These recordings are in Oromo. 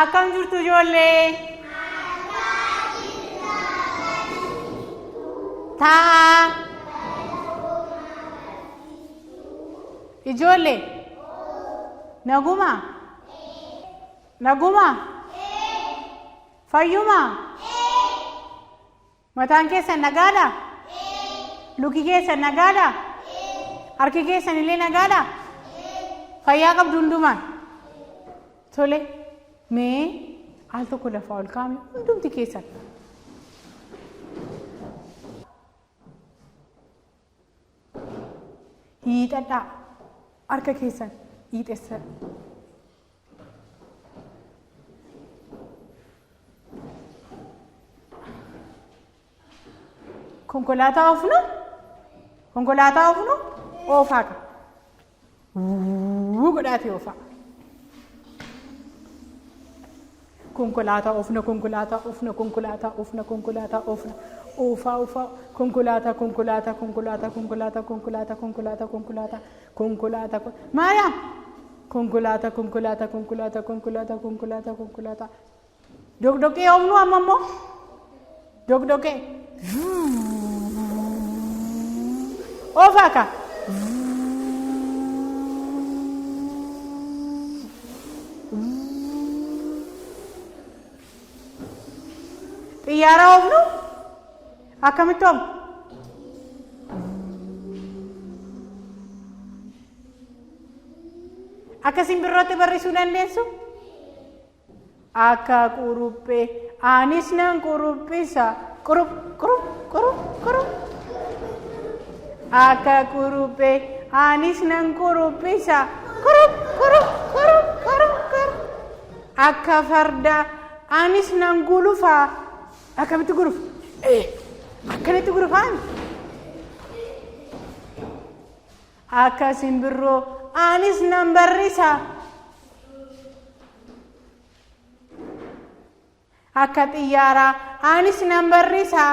Akkam jirtu ijoollee? Taa'aa. Ijoollee. Naguma? Naguma? Fayyuma? Mataan keessan nagaadha? Luki keessan nagaadha? Harki keessan illee nagaadha? Fayyaa qabdu hundumaan? Tole, mee al tokko lafaa ol kaa'ame hundumti keessan. Hiixadhaa. Harka keessan hiixessadha. Konkolaataa oofnu? Konkolaataa oofnu? Oofaa qaba. Wuu godhaatee oofaa. Konkolaataa oofna, konkolaataa oofna, konkolaataa oofna, konkolaataa oofna. Oofaa, oofaa, konkolaataa, konkolaataa, konkolaataa, konkolaataa, konkolaataa, konkolaataa, konkolaataa, konkolaataa. Maariyaam! Konkolaataa, konkolaataa, konkolaataa, konkolaataa, konkolaataa, konkolaataa. Doqdoqee oofnu amma immoo? Doqdoqee. Oofaa kaa. Xiyyaara oofnu? Akkamitti oofnu? Akka simbirrootti barrisuu dandeessu? Akka quruphee anis nan quruphisa qurup qurup qurup qurup. Akka quruphee anis nan quruphisa qurup qurup qurup qurup qurup. Akka fardaa anis nan gulufa. Akkamitti gulufa? Akkanatti gulufaan? Akka simbirroo anis nan barrisa. Akka xiyyaaraa anis nan barrisa.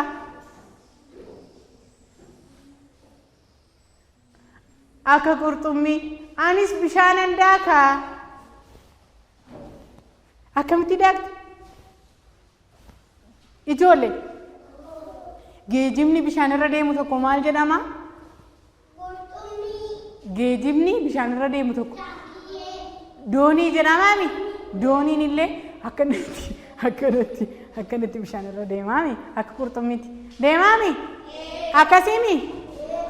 Akka qurxummii anis bishaanan daaka. Akkamitti daakta? Ijoollee, geejibni bishaan irra deemu tokko maal jedhama? Geejibni bishaan irra deemu tokko doonii jedhamaami. Dooniin illee akkanatti akkanatti akkanatti bishaan irra deemaami. Akka qurxummiitti deemaami. Akkasiimi.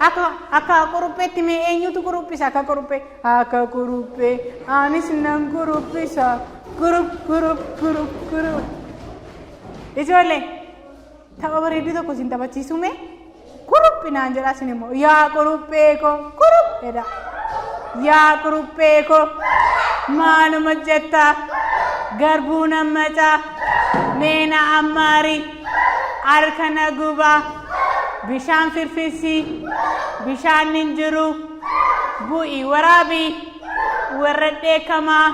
Akka akka qurupheetti mee eenyutu quruphisa akka quruphee akka quruphee anis nan quruphisa qurup qurup qurup qurup. Ijoollee tapha bareedduu tokko isin taphachiisuu mee? Quruphi naan jedhaa isin immoo yaa quruphee koo qurup jedha. Yaa quruphee koo maaluma jetta garbuu nammacaa meena ammaarii harka na gubaa bishaan firfirsi bishaan hin jiru bu'i waraabii warra dheekkamaa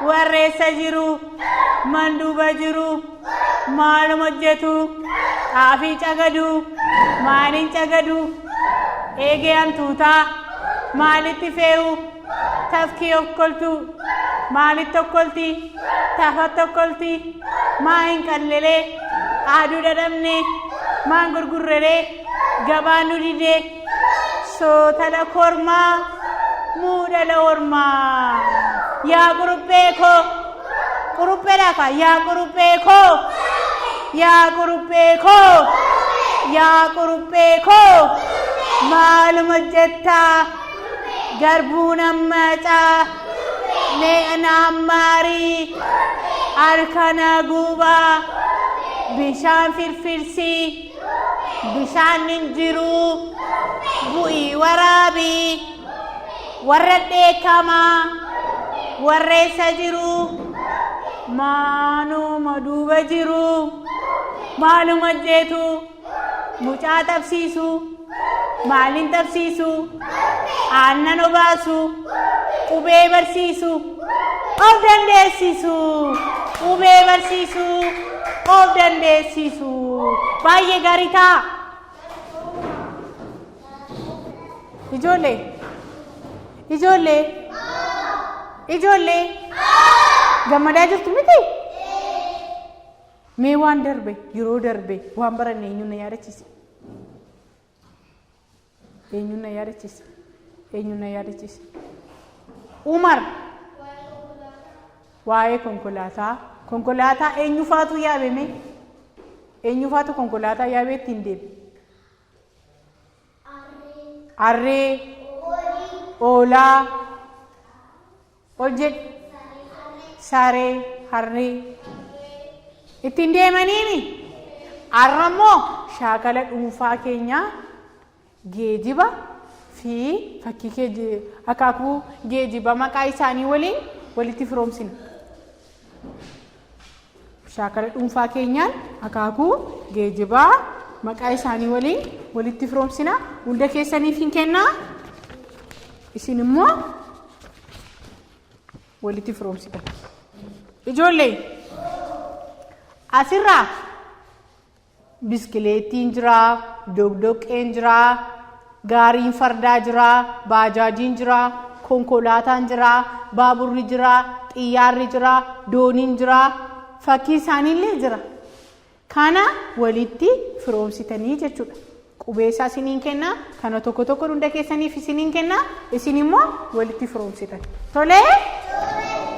warreessa jiru manduuba jiru maaluma hojjetu xaafii cagadu maaliin cagadu eegee hantuutaa maalitti fe'u tafkii okkoltu maalitti okkolti tafatti okkolti maa hin qallelee aduu dhadhabne maan gurgurrelee gabaan nu didee sootala kormaa muudhala ormaa yaa quruphee koo Quruphee kaa yaa quruphee koo yaa quruphee koo yaa quruphee koo maaluma jettaa garbuu nammacaa mee naammaarii harka na gubaa bishaan firfirsii bishaan hin jiruu bu'ii waraabii warra dheekkamaa warra eessa jiru maaluma duuba jiru maaluma jeetu mucaa tapsiisu maaliin tapsiisu aannan obaasu qubee barsiisu of dandeessisu qubee barsiisu of dandeessisu baay'ee gaarii ta'a. Ijoollee. Ijoollee. Ijoollee. Gammadaa jirtu miti? Mee waan darbe yeroo darbe waan baranne eenyuun na yaadachiise? Eenyuun na yaadachiise? Eenyuun na yaadachiise? Umar. Waa'ee konkolaataa. Konkolaataa eenyufaatu yaabe mee? Eenyufaatu konkolaataa yaabee ittiin deeme? Harree. Hoolaa. Ol jedhi. Saree. Harree. Ittiin deemaniimi. Har'a immoo shaakala dhuunfaa keenyaa geejiba fi fakkii akaakuu geejiba maqaa isaanii waliin walitti firoomsina. Shaakala dhuunfaa keenyaan akaakuu geejibaa maqaa isaanii waliin walitti firoomsina. Hunda keessaniif hin kennaa. Isin immoo walitti firoomsitan. Ijoollee asirraa biskileettiin jiraa, doqdoqqeen jiraa, gaariin fardaa jiraa, baajaajiin jiraa, konkolaataan jiraa, baaburri jiraa, xiyyaarri jiraa, dooniin jiraa, fakkii isaaniillee jira. Kana walitti firoomsitanii jechuudha. Qubeessaa isiniin kennaa, kana tokko tokko hunda keessaniif isiniin kennaa, isin immoo walitti firoomsitan. Tolee?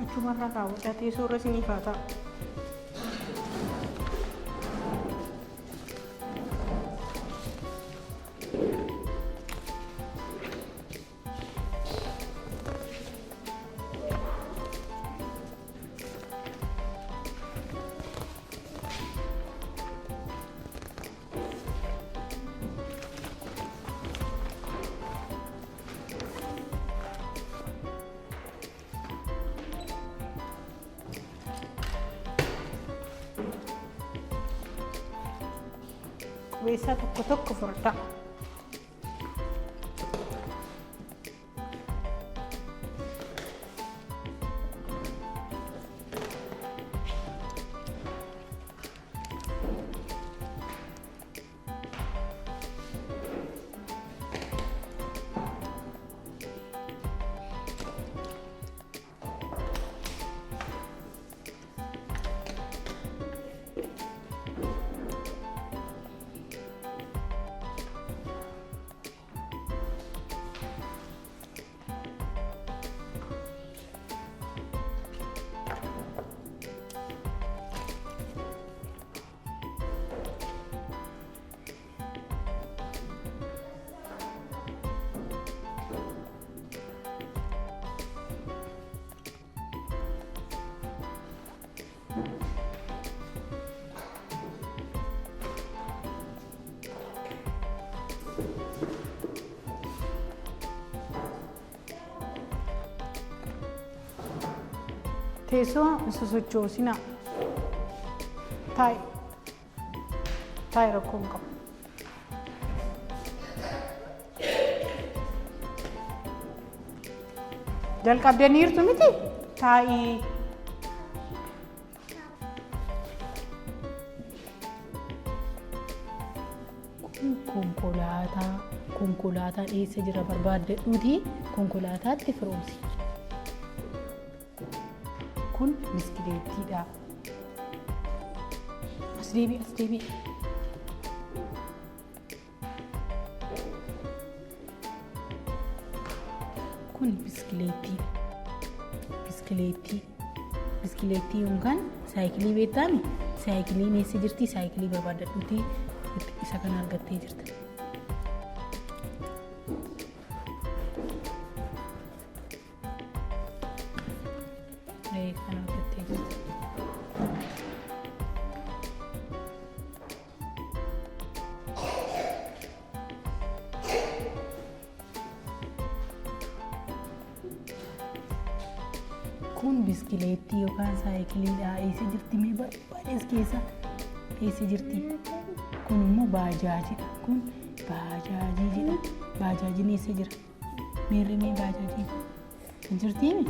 Achumarra kaawwadhaa teessoo irra isiniif haa ta'u. Qubeessaa tokko tokko furdaa. Teessoo hin sosochoosinaa. Taa'i. Taa'i rakkoo hin qabu. Jalqabdaniirtu miti? Taa'i. Kun konkolaataa konkolaataan eessa jira barbaaddadhuutii konkolaataatti firoomsi. Kun biskileettiidha. As deebi'i as deebi'i. Kun biskileettiidha. Biskileettii. Biskileettii yookaan saayikilii beektaami? Saayikiliin eessa jirti? Saayikilii barbaadadhuutii isa kana argattee jirta. Ee, kana argattee jirta. Kun biskileettii yookaan saayikiliidha. Eessa jirti mee barbaade as keessa? Eessa jirti? Kun immoo baajaajiidha. Kun baajaajii jedha. Baajaajiin eessa jira? Meerri mee baajaajiin? Hin jirtiimi?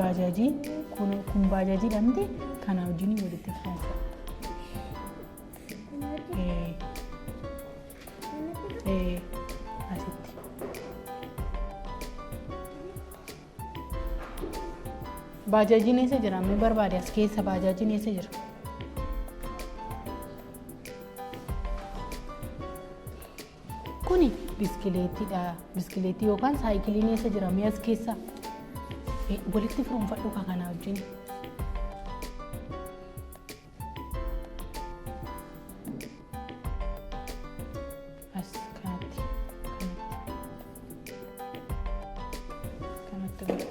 Baajaajii kun baajaajiidha miti? Kana wajjin walitti firoomsa. Asitti. Baajaajiin eessa jira? Mee barbaade as keessa baajaajiin eessa jira? Kuni biskileettiidha. Biskileettii yookaan saayikiliin eessa jira? Mee as keessa? Walitti firoomfadhu ka kanaa wajjin. As kanatti. Kanatti. Kanatti godhu.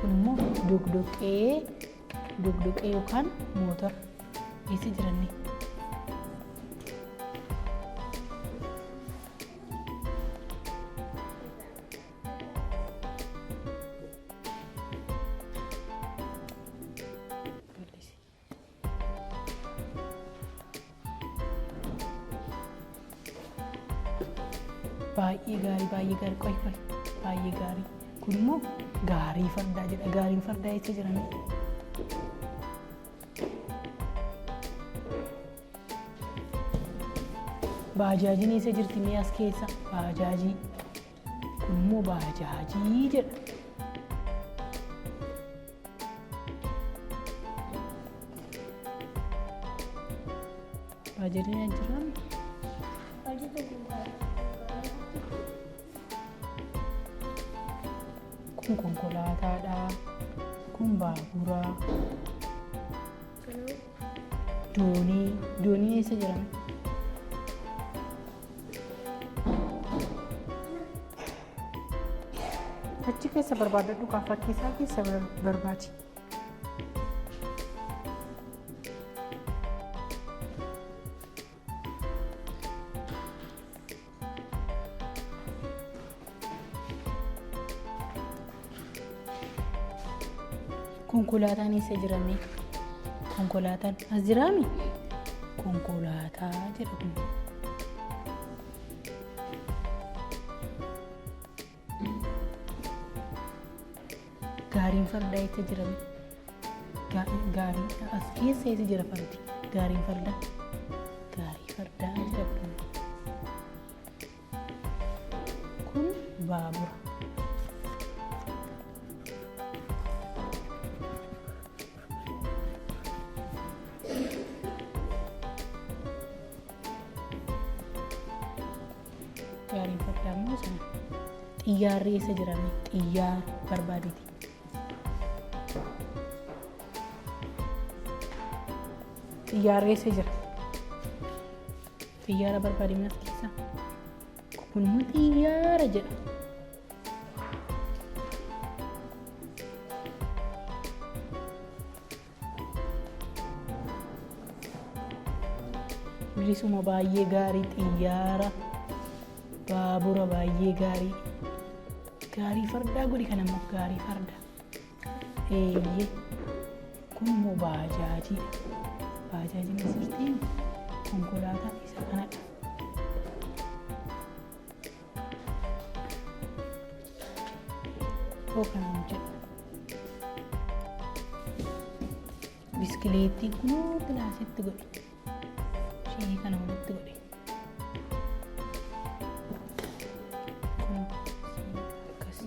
Kun immoo doqdoqqee yookaan mootora. Eessa jiranni? Baay'ee gaarii, baay'ee gaarii, qoy qoy, baay'ee gaarii. Kun immoo gaarii fardaa jedha. Gaariin fardaa eessa jirame? Baajaajiin eessa jirti mee as keessa? Baajaajii. Kun immoo baajaajii jedha. Baajaajiin as jiraa? Kun konkolaataadha. Kun baabura. Doonii. Doonii eessa jira? Achi keessa barbaadadhu kaa fakkii isaa keessa barbaadi. Konkolaataan eessa jira mee? Konkolaataan as jiraami? Konkolaataa jedha kun. Gaariin fardaa eessa jira mee? Gaariin as keessa eessa jira fardi? Gaariin fardaa. Gaarii fardaa jira kun. Kun baabura. Gaariin fardaa immoo sana. Xiyyaarri eessa jira mee? Xiyyaara barbaaditi. Xiyyaarri eessa jira? Xiyyaara barbaadi as keessa. Kun immoo xiyyaara jedha. Bilisuma baay'ee gaarii xiyyaara baabura baay'ee gaarii. Gaarii fardaa godhi kana immoo gaarii fardaa. Eeyyee. Kun immoo baajaajiidha. Baajaajiin as jirti konkolaataa isa kanadha. Koo kanaan hojjedha. Biskileettii kunoo kilaasitti godhi. Ishee kana walitti godhi. Kunoo akkas.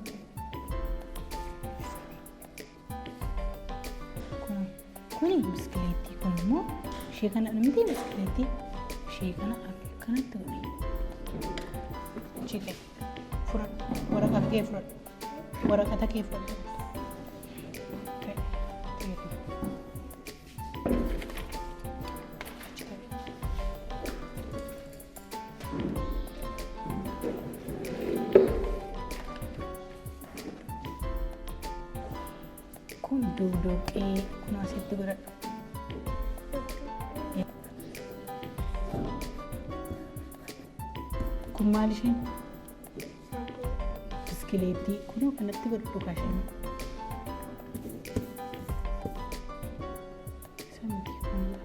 Kuni biskileettii kun immoo ishee kana miti biskileettii ishee kana akkanatti godhi. Ishee fudhadhu waraqata kee fudhadhu waraqata kee fudhadhu. Kun doqdoqqee kun asitti godhadhu. Kun maal isheen? Biskileettii kunoo kanatti godhadhu kaashanni. Isa miti kanadha.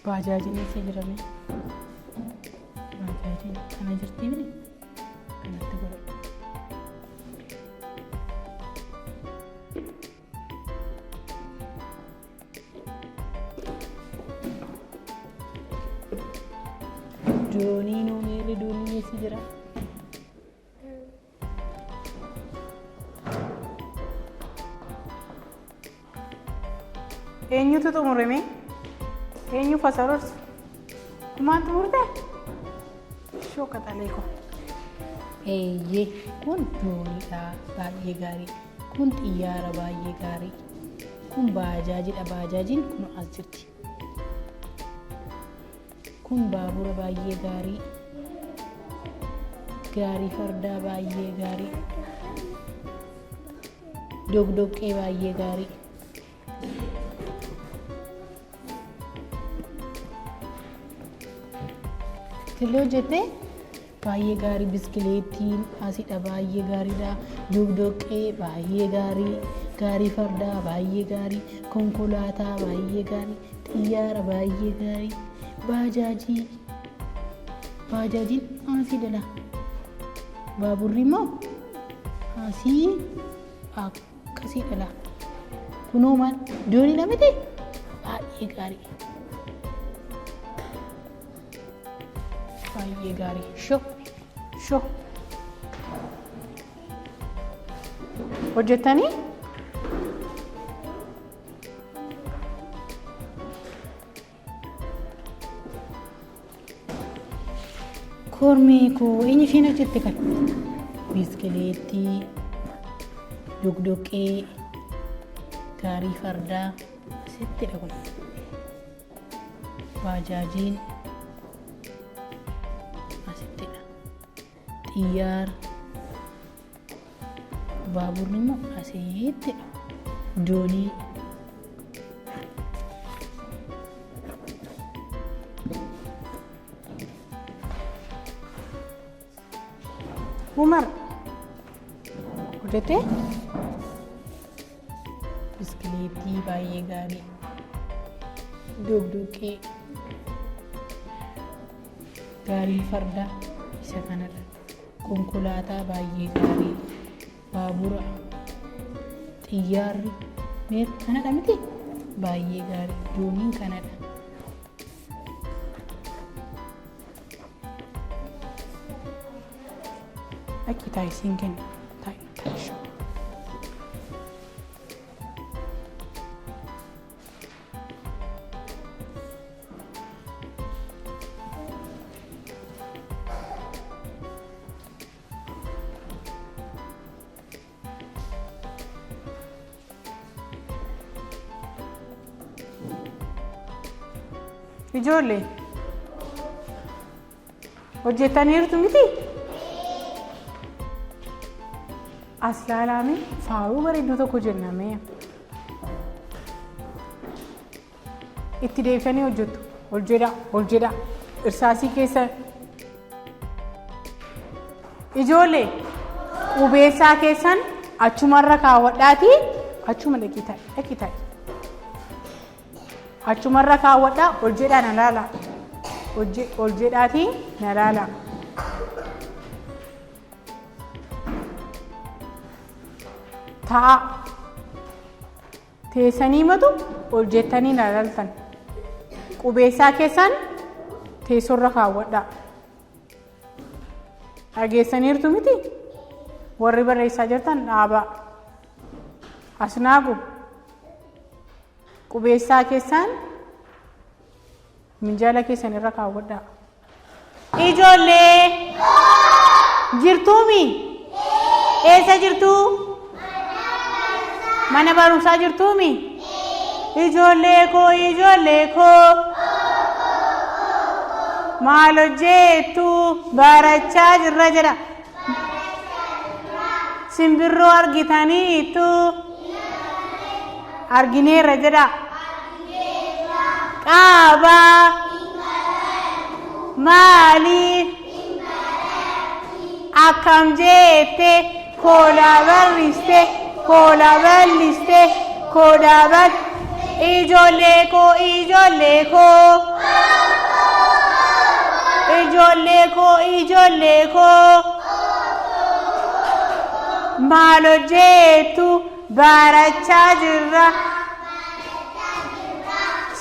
Baajaajiin eessa jirame? Baajaajiin kana jirti mini? Kanatti godhadhu. Dooniin meerri dooniin eessa jira? Eenyutu xumurame? Eenyu fasarorsu? Kumaan xumurte? Shoo qaxalee ko. Eeyyee kun dooniidha baay'ee gaarii. Kun xiyyaara baay'ee gaarii. Kun baajaajidha baajaajiin kun as jirti. Kun baabura baay'ee gaarii. Gaarii fardaa baay'ee gaarii. Doqdoqqee baay'ee gaarii. Tillee hojjettee baay'ee gaarii biskileettiin asidha baay'ee gaariidha. Doqdoqqee baay'ee gaarii. Gaarii fardaa baay'ee gaarii. Konkolaataa baay'ee gaarii. Xiyyaara baay'ee gaarii. Baajaajii. Baajaajiin asii dhala. Baaburri immoo asii akkasii dhala. Kunoo maal dooniidha miti? Baay'ee gaarii. Baay'ee gaarii. Shoo shoo. Hojjettanii? Kormee koo eenyu isheen hojjette kan? Biskileettii, doqdoqqee, gaarii fardaa asittidha kun. Baajaajiin asittidha. Xiyyaara, baaburri immoo asittidha. Doonii. Umar hojjettee? Biskileettii baay'ee gaarii. Doqdoqqee. Gaarii fardaa isa kanadha. Konkolaataa baay'ee gaarii. Baabura. Xiyyaarri. Meer kanadha miti? Baay'ee gaarii. Dooniin kanadha. Dhaqii taa'i siin kenna. Taa'i taa'i shoo. Ijoollee hojjettaniirtu miti? As laalaa faaruu bareedduu tokko jennamee. Itti deebisanii hojjettu. Ol jedhaa, ol jedhaa. Irsaasii keessa. Ijoollee qubeessaa keessan achumarra kaawwadhaatii achuma dhaqii ta'i, dhaqii ta'i. Achumarra kaawwadhaa ol jedhaa na laalaa. Ol jedhaatii na laalaa. Taa'aa. Teessanii matu ol jettanii na laaltan. Qubeessaa keessan teessoorra kaawwadhaa. Dhageessaniirtu miti? Warri barreessaa jirtan dhaabaa. Asnaagu. Qubeessaa keessan minjaala keessan irra kaawwadhaa. Ijoollee jirtuumi? Eessa jirtuu? Mana barumsaa jirtuumi? Ijoollee koo ijoollee koo maal hojjettu? Barachaa jirra jedha. Simbirroo argitaniitu? Argineerra jedha. Qabaa. Maaliif? Akkam jette? Kola barriste, kola bal'iste, kola bal. Ijoollee koo, ijoollee koo. Ijoollee koo, ijoollee koo. Maal hojjettu? Barachaa jirra.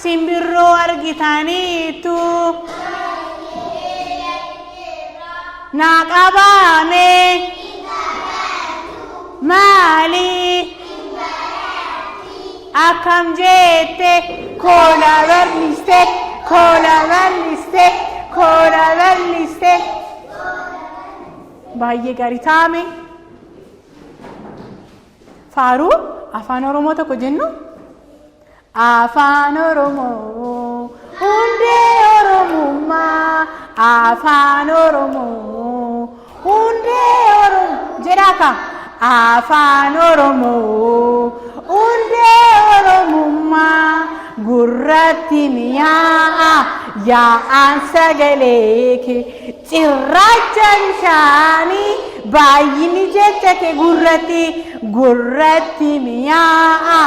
Simbirroo argitaniitu. Naa qabaame. Maali? Akkam jette? Kola bal'iste, kola bal'iste, kola bal'iste. Baay'ee gaarii taa'ame. Faaruu Afaan Oromoo tokko jennu. Afaan Oromoo hundee Oromummaa, Afaan Oromoo hundee Oromoo jedhaa ka. Afaan Oromoo hundee Oromummaa, gurratti mi'aa'a yaa'aan sagalee kee, cirracha bishaanii baay'inni jecha kee, gurratti mi'aa'a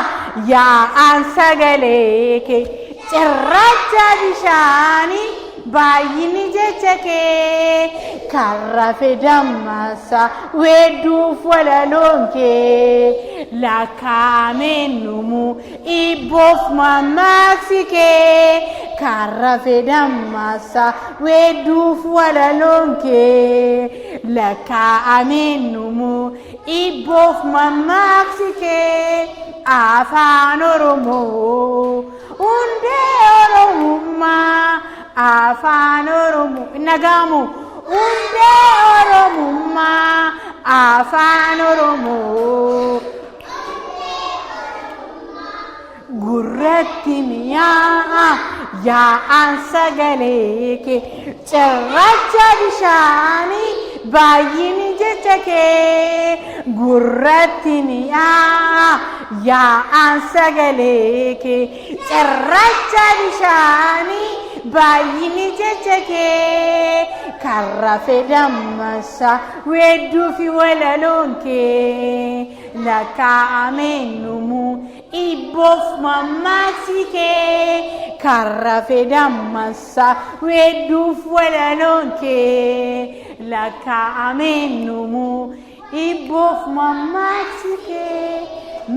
yaa'aan sagalee kee, cirracha bishaanii baay'inni jecha kee, karra fedammasa weedduuf walaloon kee, lakkaa'ameen dhumu ibboof mammaaksi kee, karra fedammasa weedduuf walaloon kee, lakkaa'ameen dhumu ibboof mammaaksi kee. Afaan Oromoo hundee Oromummaa, Afaan Oromoo nagaamu hundee Oromummaa, Afaan Oromoo gurratti mi'aa'a yaa'aan sagalee kee, cirracha bishaanii baay'inni jecha kee, gurratti mi'aa'a yaa'aan sagalee kee, cirracha bishaanii baay'inni jecha kee, karra fedammasa weedduu fi walaloon kee, lakkaa'ameen dhumu ibboof mammaaksi kee, karra fedammasa weedduuf walaloon kee, lakkaa'ameen dhumu ibboof mammaaksi kee.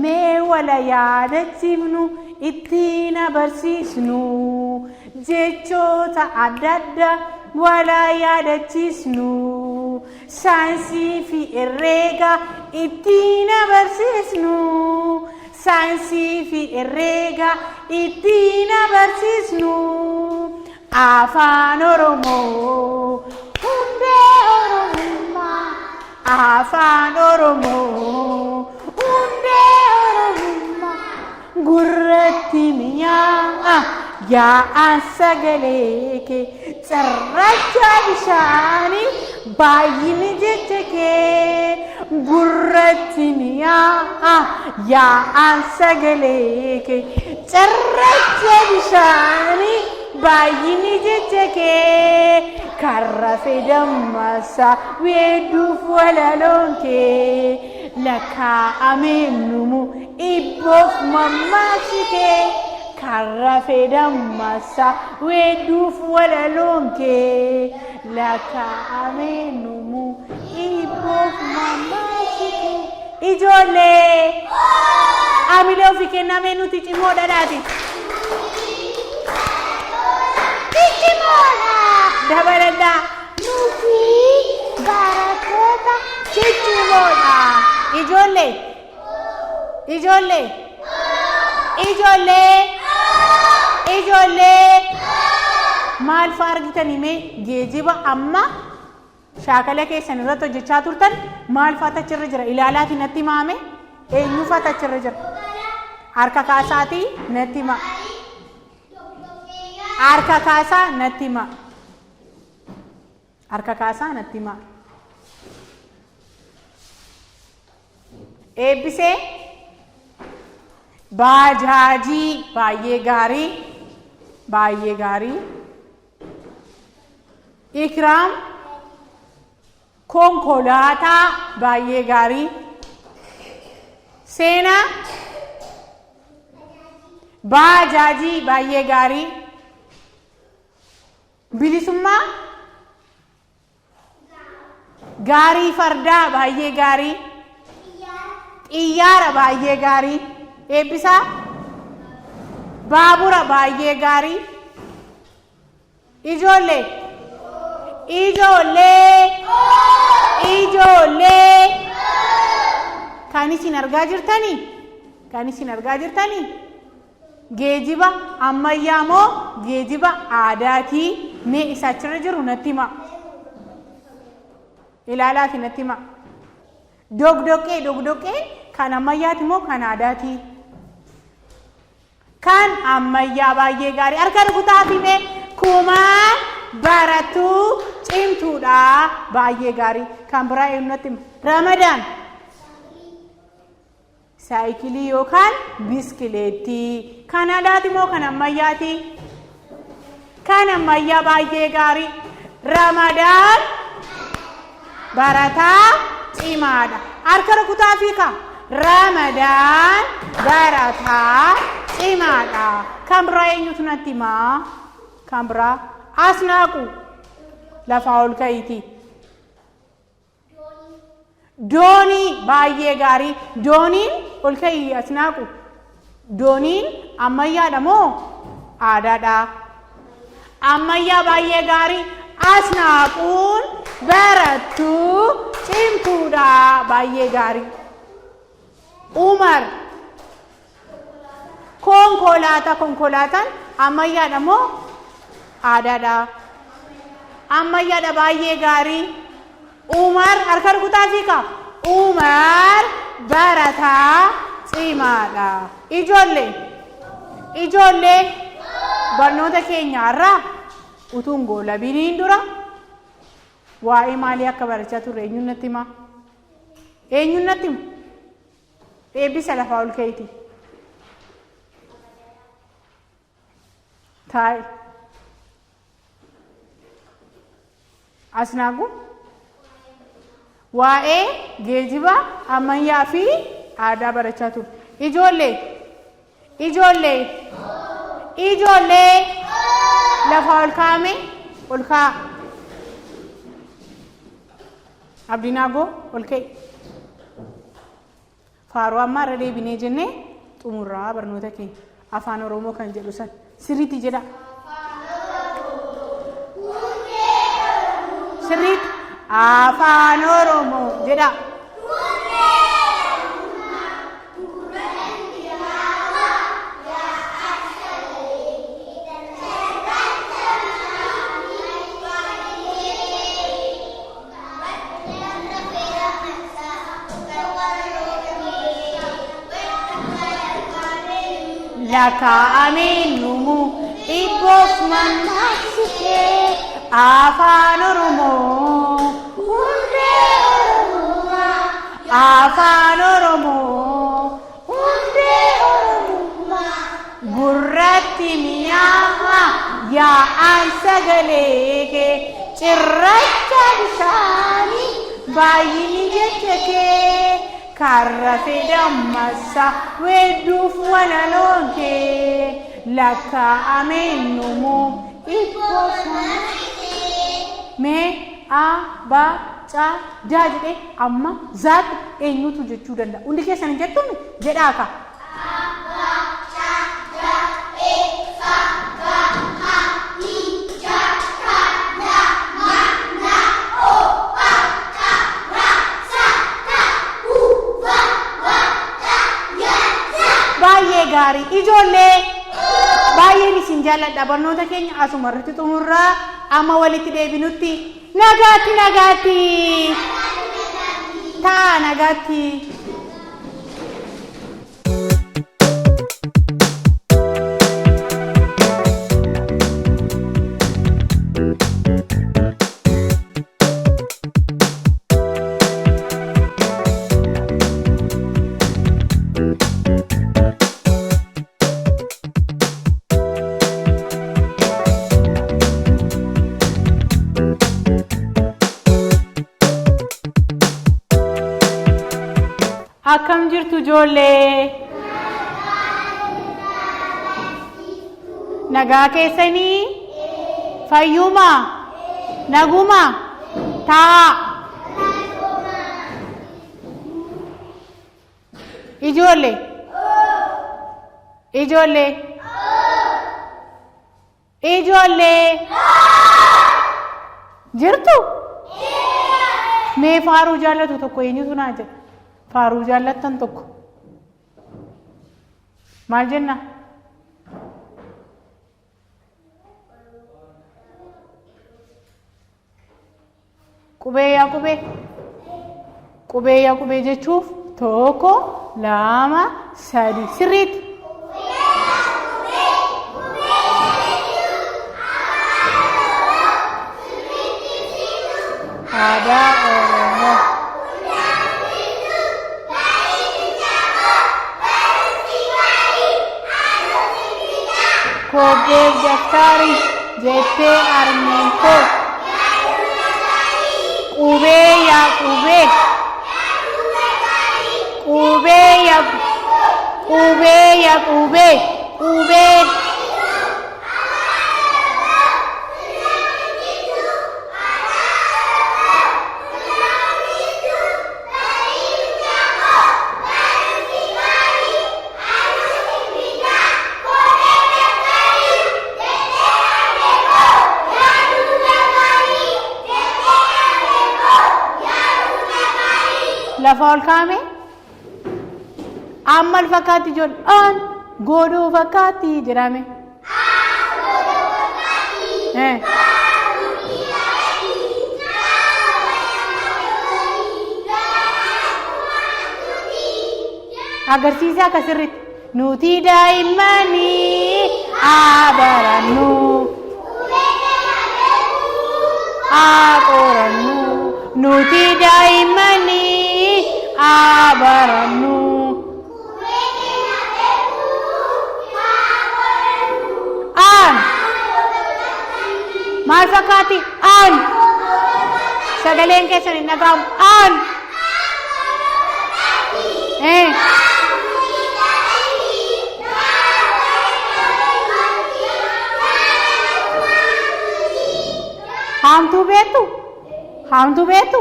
Mee wala yaadachiifnu, ittiin abarsiisnu, jechoota adda addaa wala yaadachiisnu, saayinsii fi herreega ittiin abarsiisnu, saayinsii fi herreega ittiin abarsiisnu. Afaan Oromoo hundee Oromummaa, Afaan Oromoo hundee Oromummaa, gurratti mi'aa'a yaa'aan sagalee kee, cirracha bishaanii baay'inni jecha kee, gurratti mi'aa'a yaa'aan sagalee kee, cirracha bishaanii baay'inni jecha kee, karra fedammasa weedduuf walaloon kee, lakkaa'ameen dhumu ibboof mammaaksi kee, karra fedammasa weedduuf walaloon kee, lakkaa'ameen dhumu ibboof mammaaksi kee. Ijoollee, amilee ofii kennamee, nuti cimoodha dhaati. Ciccimoodha. Dabaladhaa. Nuti barattoota ciccimoodha. Ijoollee. Ijoollee. Ijoollee. Ijoollee. Maal fa'aa argitanii mee geejiba amma shaakala keessan irratti hojjechaa turtan maal fa'aatu achirra jira? Ilaalaatii natti himaame. Eenyu fa'aatu achirra jira? Harka kaasaatii natti himaa. Harka kaasaa natti himaa. Harka kaasaa natti himaa. Eebbisee, baajaajii, baay'ee gaarii. Baay'ee gaarii. Ikraam. Konkolaataa. Baay'ee gaarii. Seenaa. Baajaajii. Baay'ee gaarii. Bilisummaa. Gaarii fardaa. Baay'ee gaarii. Xiyyaara. Baay'ee gaarii. Eebbisaa. Baabura. Baay'ee gaarii. Ijoollee. Ijoollee. Ijoollee. Kan isin argaa jirtanii? Kan isin argaa jirtanii? Geejiba ammayyaa moo geejiba aadaatii? Mee isa achirra jiru natti himaa. Ilaalaati natti himaa. Dogdoqqee, dogdoqqeen kan ammayyaati moo kan aadaatii? Kan ammayyaa. Baay'ee gaarii. Harka rukutaa fime. Kumaan barattuu cimtuudha. Baay'ee gaarii. Kan biraa eenyu natti hima? Ramadaan. Saayikilii yookaan biskileettii. Kan aadaati moo kan ammayyaati? Kan ammayyaa. Baay'ee gaarii. Ramadaan barataa cimaadha. Harka rukutaa fiika. Ramadaan barataa cimaadha. Kan biraa eenyutu natti himaa? Kan biraa Asnaaqu, lafaa ol ka'iiti. Doonii. Baay'ee gaarii. Dooniin, ol ka'ii Asnaaqu. Dooniin ammayyaadha moo aadaadha? Ammayyaa. Baay'ee gaarii. Asnaaquun barattuu cimtuudha. Baay'ee gaarii. Umar. Konkolaataa. Konkolaataan ammayyaadha moo aadaadha? Ammayyaadha. Baay'ee gaarii. Umar, harka rukutaa fiika. Umar barataa cimaadha. Ijoollee. Ijoollee, barnoota keenya irraa utuu hin goolabiniin dura waa'ee maalii akka barachaa turre eenyuun natti himaa? Eenyuun natti hima? Eebbisa, lafaa ol ka'iiti. Taa'i. Asnaagu. Waa'ee geejiba ammayyaa fi aadaa barachaa turre. Ijoollee. Ijoollee. Ijoollee. Lafaa ol kaa'ame, ol kaa'a. Abdiinaagoo, ol ka'i. Faaruu ammaa irra deebinee jennee xumurraa barnoota keenya. Afaan Oromoo kan jedhu san sirriitti jedha. Sirriitti Afaan Oromoo jedha. Lakkaa'ameen dhumu dhibboof mammaaksitee, Afaan Oromoo hundee Oromummaa, Afaan Oromoo hundee Oromummaa, gurratti mi'aahaa yaa'aan sagalee kee, cirracha bishaanii baay'inni jecha kee, karra fedhammassa weedduuf walaloon kee, lakkaa'ameen dhumu dhibboof. Mee A, B, C, D jedhee amma zaatti eenyutu jechuu danda'a? Hundi keessan hin jettuun, jedhaa ka. A, B, C, D, E, F, G, H, I, J, K, L, M, N, O, P, Q, R, S, T, U, V, W, X, Y, Z. Baay'ee gaarii. Ijoollee, baay'een isin jaalladha. Barnoota keenya asuma irratti xumurraa, amma walitti deebinutti nagaatti, nagaatti. Ta'a, nagaatti. Akkam jirtu ijoollee? Nagaa keessanii? Fayyumaa? Nagumaa? Taa'aa. Ijoollee. Ijoollee. Ijoollee. Jirtu? Mee faaruu jaallatu tokko eenyutu naa jedha? Faaruu jaallattan tokko. Maal jenna? Qubee yaa qubee. Qubee yaa qubee jechuuf 1, 2, 3 sirriitti. Aadaa Oromoo. Kobbee daftari jettee harmeen koo. Qubee yaa qubee. Qubee yaa qubee yaa qubee. Qubee. Lafa ol kaa'ame amma fakkaatti ijoollee aan godhuu fakkaatti jedhame. Agarsiisa akka sirriitti. Nuti daa'immanii haa barannu. Haa qorannu. Nuti daa'immanii haa barannu. Aan. Maal fakkaatti? Aan. Sagaleen keessan hin dhaga'amu. Aan. Haamtuu beektu? Haamtuu beektu?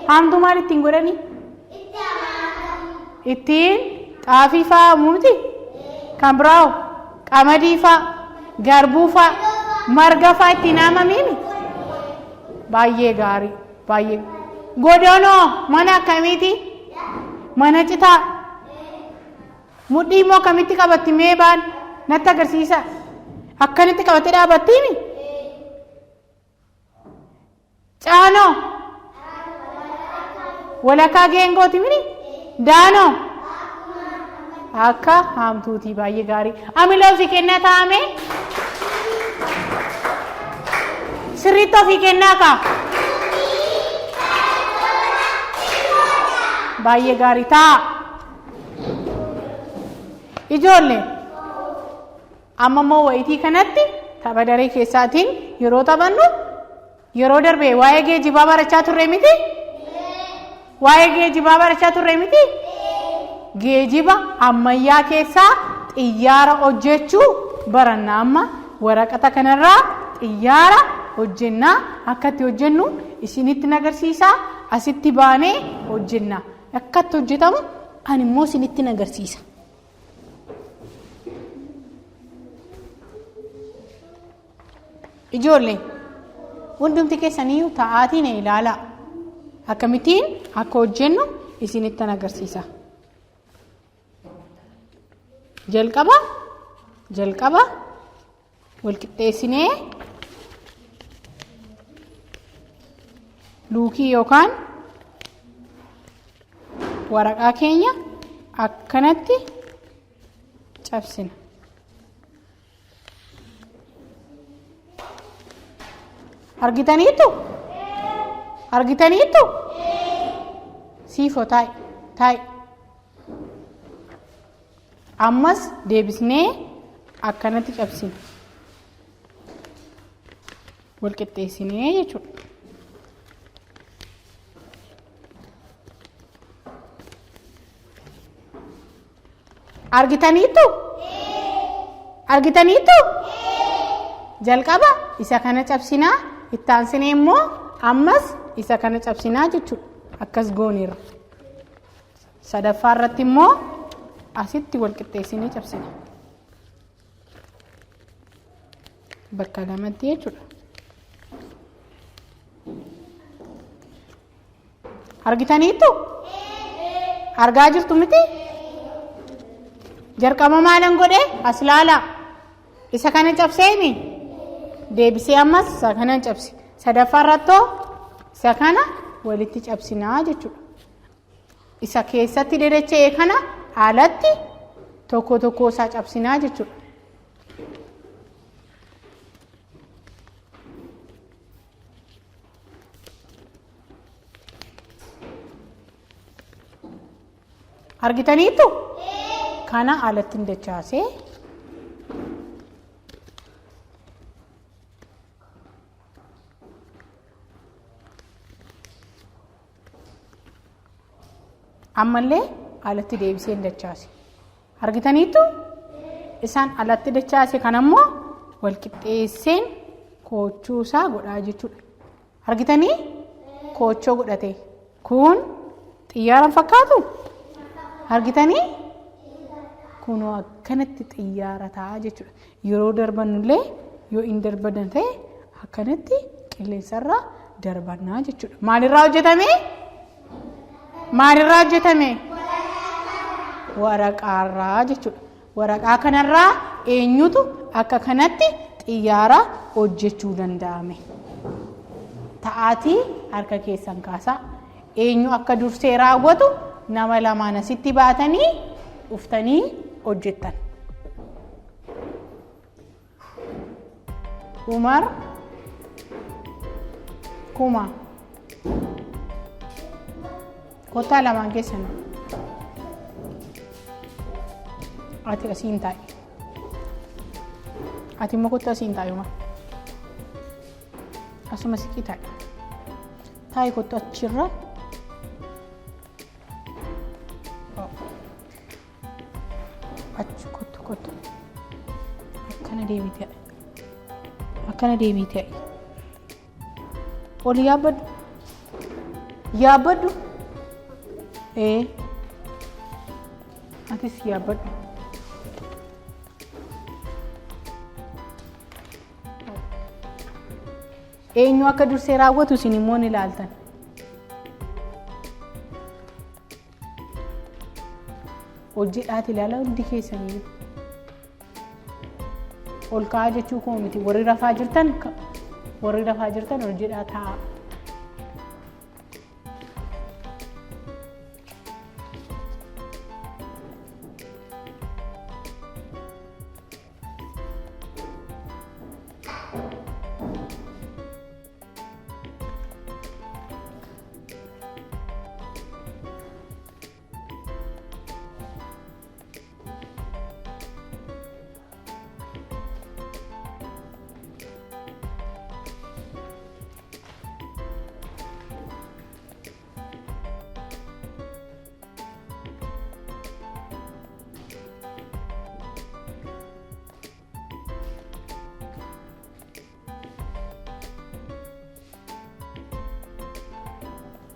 Haamtuu maal ittiin godhanii? Ittiin xaafii fa'aa miti? Kan biraa'o qamadii fa'aa, garbuu fa'aa, marga fa'aa ittiin haamamiimi? Baay'ee gaarii, baay'ee. Godonoo mana akkamiiti? Mana citaa. Mudhii immoo akkamitti qabatti mee baan natti agarsiisa. Akkanitti qabattee dhaabattiimi? Caanoo. Walakkaa geengooti mini? Daanoo. Akka haamtuutii baay'ee gaarii. Amila ofii kennaa taa'ame. Sirriitti ofii kennaa kaa. Baay'ee gaarii taa'a. Ijoollee amma immoo wayitii kanatti tapha daree keessaatiin yeroo taphannu yeroo darbe waa'ee geejjibaa barachaa turre miti? Waa'ee geejjibaa barachaa turre miti? Geejjiba ammayyaa keessaa xiyyaara hojjechuu baranna amma waraqata kanarraa xiyyaara hojjennaa akka itti hojjennu isinitti agarsiisaa asitti baanee hojjenna akka itti hojjetamu ani immoo isinitti agarsiisa. Ijoollee hundumti keessaniyyuu ta'aatiin ilaalaa akkamittiin akka hojjennu isinittan agarsiisa. Jalqaba jalqaba walqixxeessinee luukii yookaan waraqaa keenya akkanatti cabsina. Argitaniittu? Argitaniittu? Siifoo taa'i taa'i. Ammas deebisnee akkanatti cabsina. Wal qixxeessinee jechuudha. Argitaniittu? Argitaniittu? Jalqaba isa kana cabsinaa, itti aansinee immoo ammas isa kana cabsinaa jechuudha. Akkas gooneerra. Sadaffaa irratti immoo asitti wal qixxeessinee cabsina. Bakka lamatti jechuudha. Argitaniittu? Argaa jirtu miti? Jalqaba maalan godhe? As laalaa. Isa kana cabseeni? Deebisee ammas isa kana cabse. Sadaffaa irrattoo isa kana walitti cabsinaa jechuudha. Isa keessatti dadacha'e kana alatti tokko tokko isaa cabsinaa jechuudha. Argitaniittu? Kana alatti hin dachaasee ammallee alatti deebisee hin dachaase. Argitaniittu? Isaan alatti dachaase kanammoo wal qixxeesseen koochuu isaa godhaa jechuudha. Argitanii? Koochoo godhate. Kun xiyyaara hin fakkaatu? Argitanii? Kunoo akkanatti xiyyaara ta'a jechuudha. Yeroo darbannullee yoo hin darbadan ta'e akkanatti qilleensarra darbannaa jechuudha. Maalirraa hojjetame? Maalirraa hojjetame? Waraqaarraa jechuudha. Waraqaa kanarraa eenyutu akka kanatti xiyyaara hojjechuu danda'ame? Ta'aatii harka keessan kaasaa. Eenyu akka dursee raawwatu nama lamaan asitti baatanii dhuftanii hojjettan. Umar Kuma kottaa lamaan keessan. Ati asiin taa'i. Ati immoo kottu asiin taa'i Umar. Asuma siqii taa'i. Taa'i kottu achirra. Achi kottu kottu. Akkana deemii taa'i. Akkana deemii taa'i. Ol yaabbadhu. Yaabbadhu. Ee. Atis yaabbadhu. Eenyu akka dursee raawwatu isin immoo ni ilaaltan. Hojjedhaati ilaala hundi keessaniyyuu. Ol ka'aa jechuu koo miti warri rafaa jirtan warri rafaa jirtan ol jedhaa taa'aa.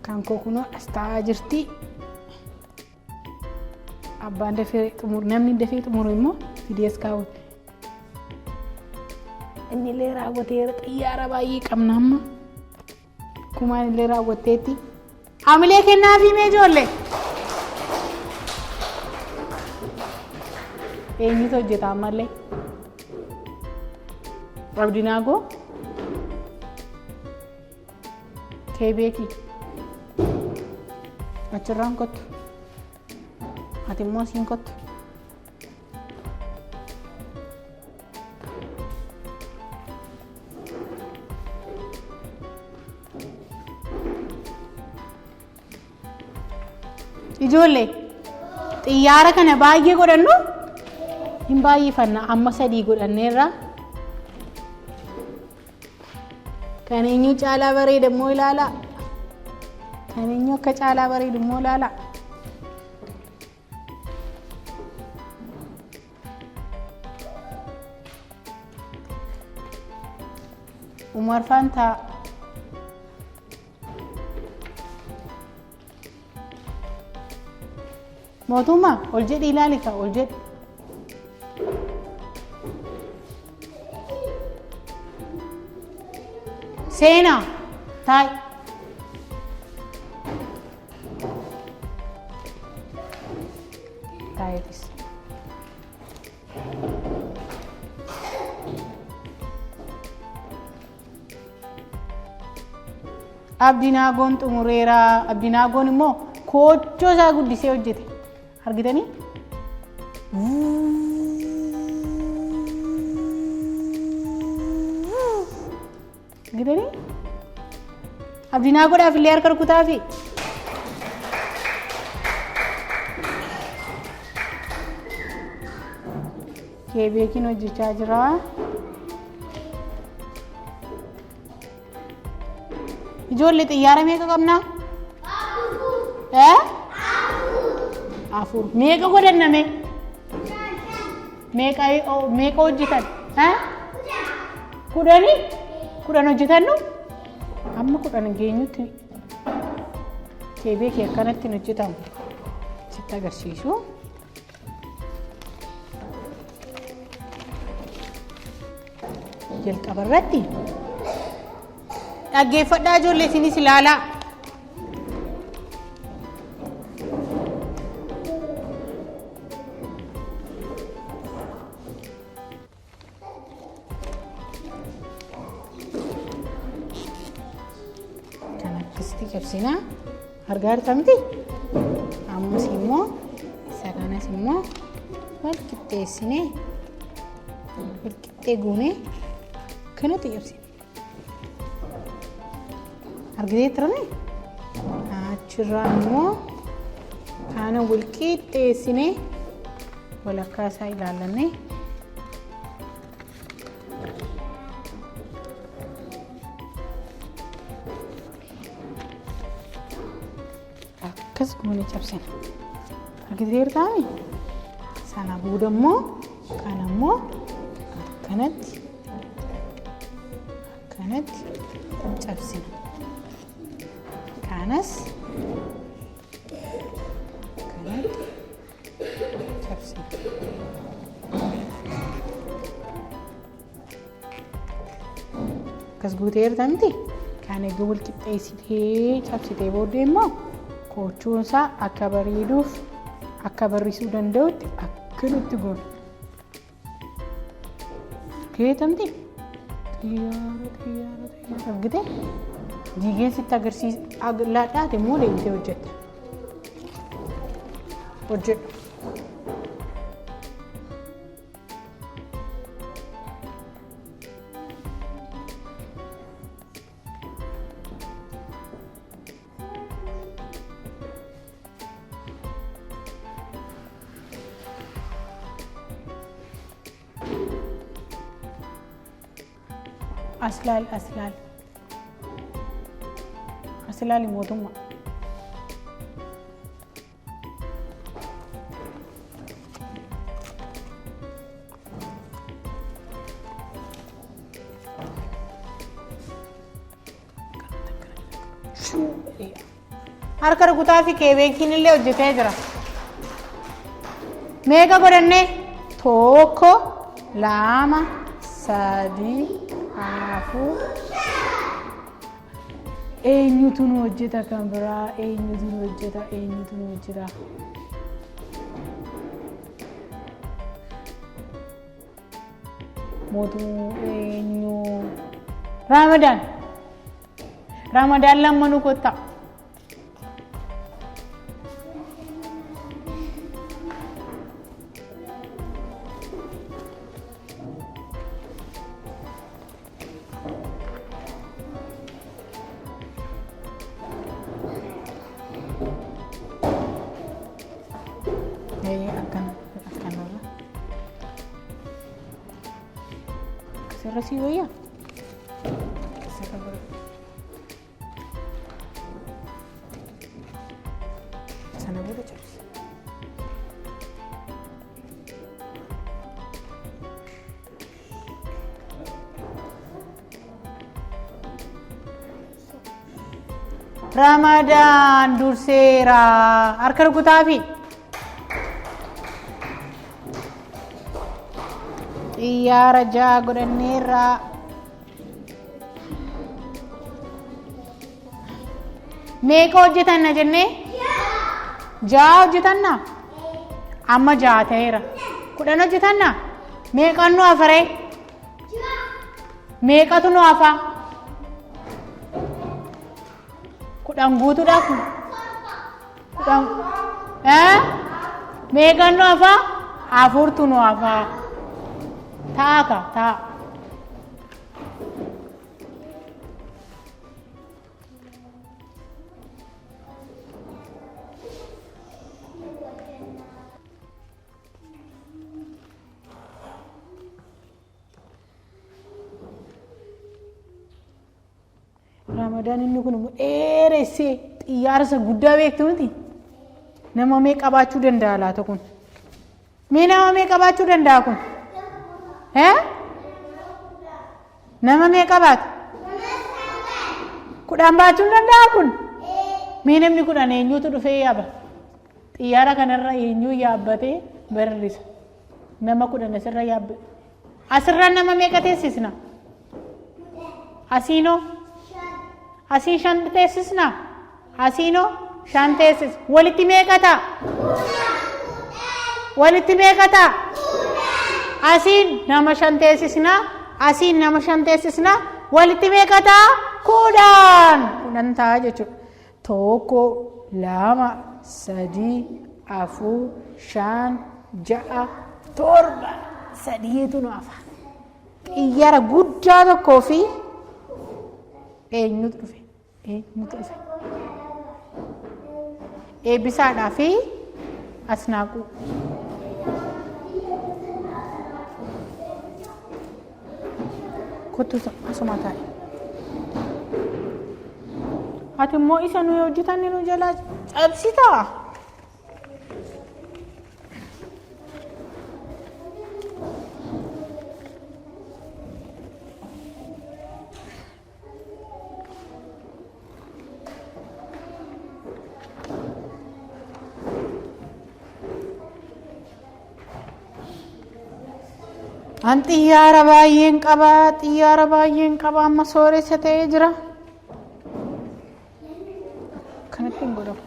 Kan koo kunoo as taa'aa jirti. Abbaan dafee xumuru namni dafee xumuru immoo fidee as kaawwate. Inni illee raawwateera xiyyaara baay'ee qabna amma. Kumaan illee raawwatteetti. Hamilee kennaafii mee ijoollee. Eenyutu hojjeta ammallee? Abdinaagoo? Kee beeki. Achirraan kottu. Ati immoo asiin kottu. Ijoollee xiyyaara kana baay'ee godhannu hin baay'ifanna amma sadii godhanneerra. Kan eenyu caalaa bareeda immoo ilaalaa. Kan eenyu akka caalaa bareedu immoo ilaalaa. Umar Faantaa. Mootummaa ol jedhi ilaali ka ol jedhi. Seenaa taa'i. Taa'itis. Abdinaagoon xumureera. Abdinaagoon immoo koochoo isaa guddisee hojjete. Argitanii? Argitanii? Abdinaagoodhaaf illee harka rukutaafi. Keebeekiin hojjechaa jira. Ijoollee xiyyaara meeqa qabna? Eh? Afur. Meeqa godhanname? Meeqa meeqa hojjetan? Eh? Kudhani? 10 hojjetannu? Amma 10 geenyutti keebeekii akkanatti hin hojjetamu. Sitti agarsiisu. Jalqaba irratti dhaggeeffadhaa ijoollee isinis ilaalaa. Kan akkasitti cabsina. Argaa jirta miti? Ammas immoo isa kanas immoo wal qixxeessinee wal qixxee goonee kanatti cabsina. Argitee turani? Achirraa immoo kana wal qixxeessinee walakkaa isaa ilaallannee akkas goone cabsina. Argitee jirtaami? Sana booda immoo kana immoo akkanatti akkanatti cabsina. Kanas akkanatti cabsina. Akkas guutee jirta miti? Kan egaa wal qixxeessitee cabsitee booddee immoo koochuun isaa akka bareeduuf akka barrisuu danda'utti akkanatti goona. Geetamti? Xiyyaara xiyyaara xiyyaara argite? Diigeen sitti agarsiisa laadhaate immoo deebitee hojjetta. Hojjedhu. As laal as laal. As laali mootummaa. Harka rukutaa fi keebeekiin illee hojjetee jira. Meeqa godhannee? 1, 2, 3, 4. Eenyutu nu hojjeta kan biraa? Eenyutu nu hojjeta? Eenyutu nu hojjeta? Mootuu eenyu? Raamadaan. Raamadaan lammanuu kottaa. Akkana akkanarra. Akkasirra sii wayyaa? Akkasirra godhadhu. Sana booda cabsi. Ramadaan durseera. Harka rukutaafi. Xiyyaara 6 godhanneerra. Meeqa hojjetanna jennee? 6 hojjetanna? Amma 6 ta'eera. 10 hojjetanna? Meeqan nu hafaree? Meeqatu nu hafa? 10 guutuudhaaf? 10 meeqan nu hafa? 4tu nu hafa. Ta'a ka ta'a. Ramadaan inni kun immoo dheeressee xiyyaara isa guddaa beektu miti. Nama meeqa qabaachuu danda'a laata kun? Mee nama meeqa qabaachuu danda'a kun? Nama meeqa qabaata? 10 baachuu danda'a kun? Mee namni 10 eenyutu dhufee yaaba? Xiyyaara kanarra eenyuu yaabbatee barrisa? Nama 10 asirra yaabbe. Asirra nama meeqa teessisna? Asiinoo? Asii 5 teessisna? Asiinoo 5 teessis. Walitti meeqa ta'a? Walitti meeqa ta'a? Asiin nama 5 teessisna. Asiin nama 5 teessisna. Walitti meeqa ta'a? 10. 10 ta'a jechuudha. 1, 2, 3, 4, 5, 6, 7, 3tu nu hafa. Xiyyaara guddaa tokkoo fi eenyutu dhufe? Eenyutu dhufe? Eebbisaadhaa fi Asnaaquu. Kottu asuma taa'i. Ati immoo isa nuyi hojjetanne nu jalaa cabsitaa? An xiyyaara baay'een qaba, xiyyaara baay'een qaba, amma sooressa ta'ee jira. Kanatti hin godhamu.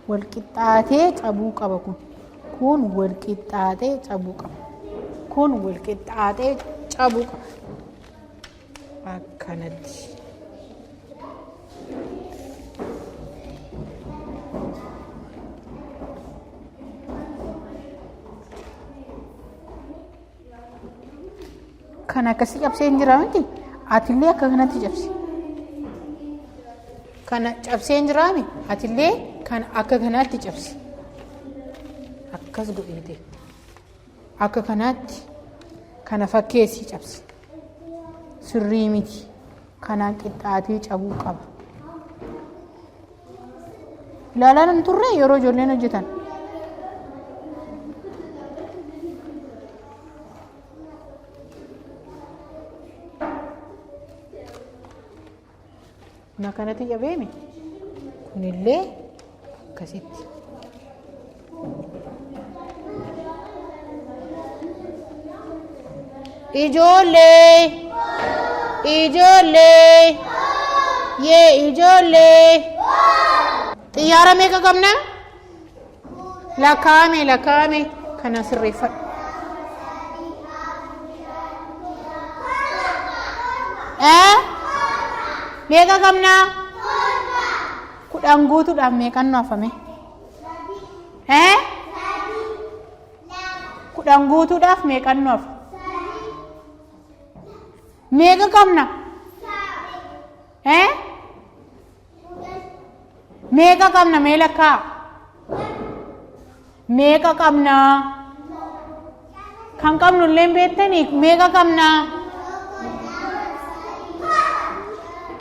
Wal qixxaatee cabuu qaba kun. Kun wal qixxaatee cabuu qaba. Kun wal qixxaatee cabuu qaba. Akkanatti. Kan akkasii cabsee hin jira miti. Atillee akka kanatti cabsi. Kana cabsee hin jiraami. Atillee kan akka kanaatti cabsi. Akkas godheete. Akka kanaatti kana fakkeessii cabsi. Sirrii miti. Kanaan qixxaatee cabuu qaba. Ilaalaa hin turre yeroo ijoolleen hojjetan. Kun akkanatti cabeemi. Kunillee akkasitti. Ijoollee! Ijoollee! Yee ijoollee! Xiyyaara meeqa qabna? Lakkaa'ame lakkaa'ame kana sirreeffadhu. Ee? Meeqa qabna? 10 guutuudhaaf meeqan nu hafame? Ee? 10 guutuudhaaf meeqan nu hafa? Meeqa qabna? Ee? Meeqa qabna mee lakkaa? Meeqa qabna? Kan qabnu illee hin beektanii meeqa qabna?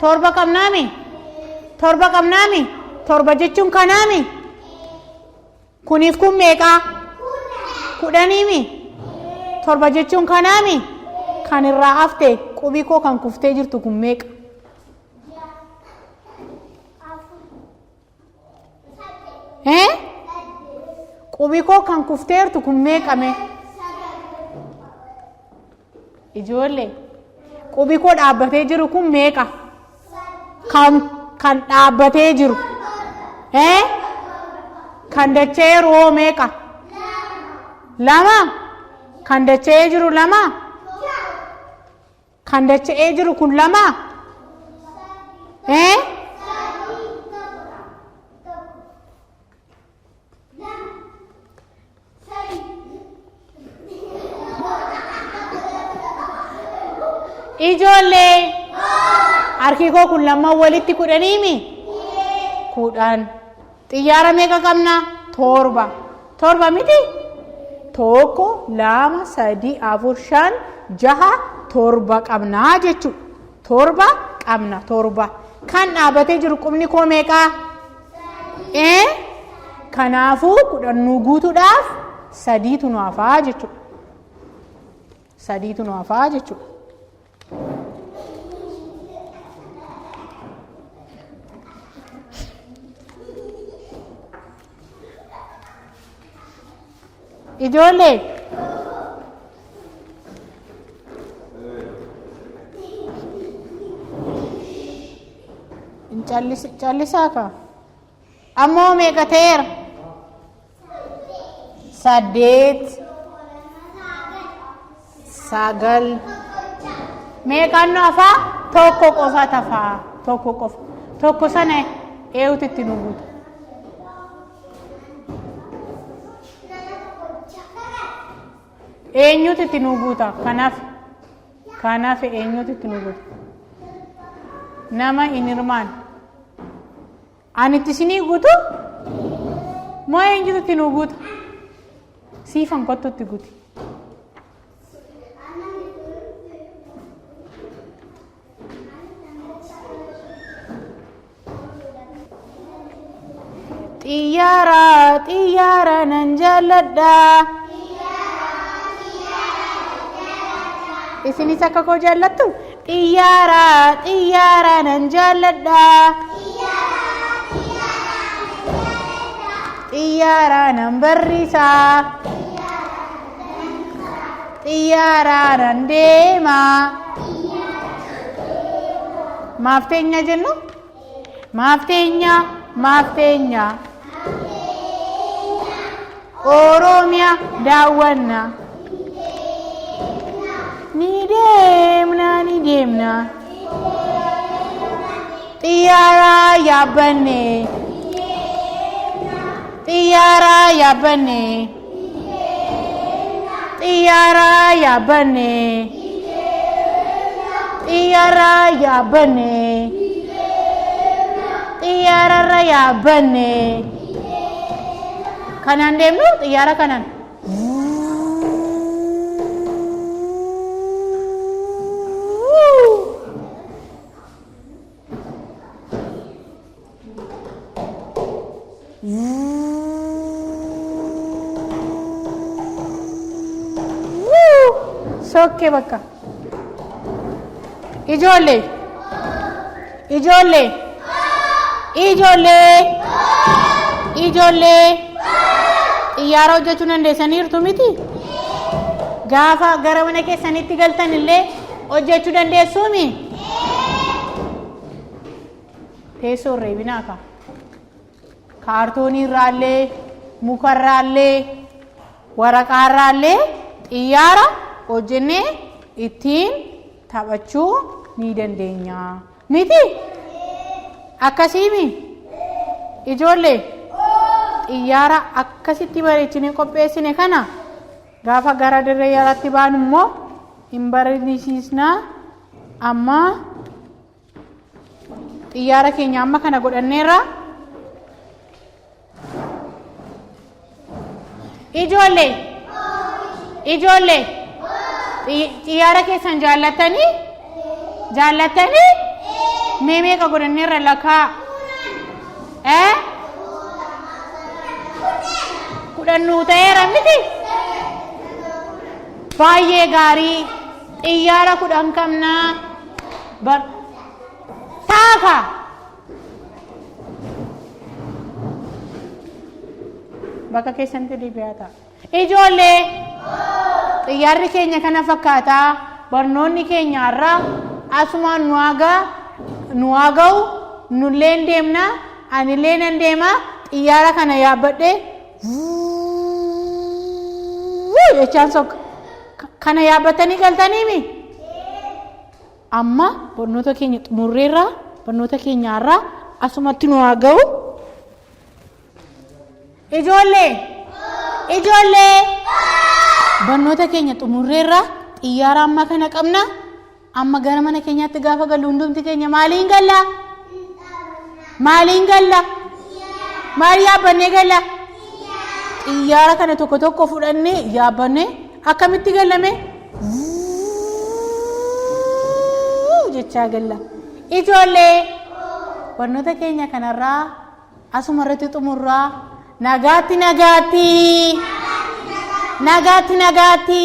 7 qabnaami? 7 qabnaami? 7 jechuun kanaami? Kuniif kun meeqaa? 10mi? Torba jechuun kanaami? Kan irraa hafte qubi koo kan kuftee jirtu kun meeqa? Ee? Qubi koo kan kufteertu kun meeqa mee? Ijoollee qubi koo dhaabbatee jiru kun meeqa? Kan dhaabbatee jiru. Ee? Kan dacha'eeru hoo meeqa? Lama. Kan dacha'ee jiru lama? Kan dacha'ee jiru kun lama? Ee? Ijoollee harki koo kun lamaan walitti kudhaniimi? 10. Xiyyaara meeqa qabna? 7. 7 miti? 1, 2, 3, 4, 5, 6, 7 qabnaa jechuudha. 7 qabna 7. Kan dhaabatee jiru qubni koo meeqaa? Ee? Kanaafuu 10 nuu guutuudhaaf 3tu nu hafaa jechuudha. 3tu nu hafaa jechuudha. Ijoollee hin callisaa kaa. Ammoo meeqa ta'eera? 8, 9. Meeqaan nu hafaa? Tokko qofa tafaa. Tokko qofa. Tokko sana eenyutu itti nu guuta? Eenyutu itti nu guuta? Kanaaf kanaaf eenyutu itti nu guuta? Nama hin hirmaan. Ani itti isinii guutu? Moo eenyutu itti nu guuta? Siifan kottu itti guuti. Xiyyaara xiyyaara nan jaalladha. Isinis akka koo jaallattu? Xiyyaara xiyyaara nan jaalladha. Xiyyaara nan barrisa. Xiyyaara nan deema. Maaf teenya jennu? Maaf teenya? Maaf teenya? Oromiyaa daawwanna. Ni deemna ni deemna. Xiyyaara yaabbanne. Xiyyaara yaabbanne. Xiyyaara yaabbanne. Xiyyaara yaabbanne. Xiyyaararra yaabbanne. Kanaan deemnu xiyyaara kanaan. Sokkee bakka. Ijoollee. Ijoollee. Ijoollee. Ijoollee. Xiyyaara hojjechuu dandeessaniirtu miti? Gaafa gara mana keessanitti galtan illee hojjechuu dandeessuumi? Teessoo hin reebinaa kaa. Kaartoonii irraallee, muka irraallee, waraqaa irraallee xiyyaara hojjennee ittiin taphachuu ni dandeenya. Miti? Akkasiimi? Ijoollee xiyyaara akkasitti bareechinee qopheessine kana gaafa gara dirree yaalaatti baanu immoo hin barisiisnaa amma Xiyyaara keenya amma kana godhanneerra. Ijoollee. Ijoollee. Xiyyaara keessan jaallattanii? Jaallattanii? Mee meeqa godhanneerra lakaa? Eh? 10 nuu ta'eera miti? Baay'ee gaarii. Xiyyaara 10 qabnaa. Bar taaka. Bakka keessanitti deebi'aa ta'a. Ijoollee xiyyaarri keenya kana fakkaataa barnoonni keenya har'aa asumaan nu haa nu haa ga'u nullee hin deemna anillee nan deema xiyyaara kana yaabbadhee jechaan sokka. Kana yaabbatanii galtaniimi? Amma barnoota keenya xumurreerra barnoota keenya har'aa asumatti nu haa ga'u. Ijoollee! Ijoollee! Barnoota keenya xumurreerra xiyyaara amma kana qabna. Amma gara mana keenyaatti gaafa gallu hundumti keenya maaliin galla? Maaliin galla? Maal yaabbannee galla? Xiyyaara kana tokko tokko fudhannee yaabbannee akkamitti gallame? Jechaa galla. Ijoollee! Barnoota keenya kanarraa asuma irratti xumurraa nagaatti nagaatti. Nagaatti nagaatti.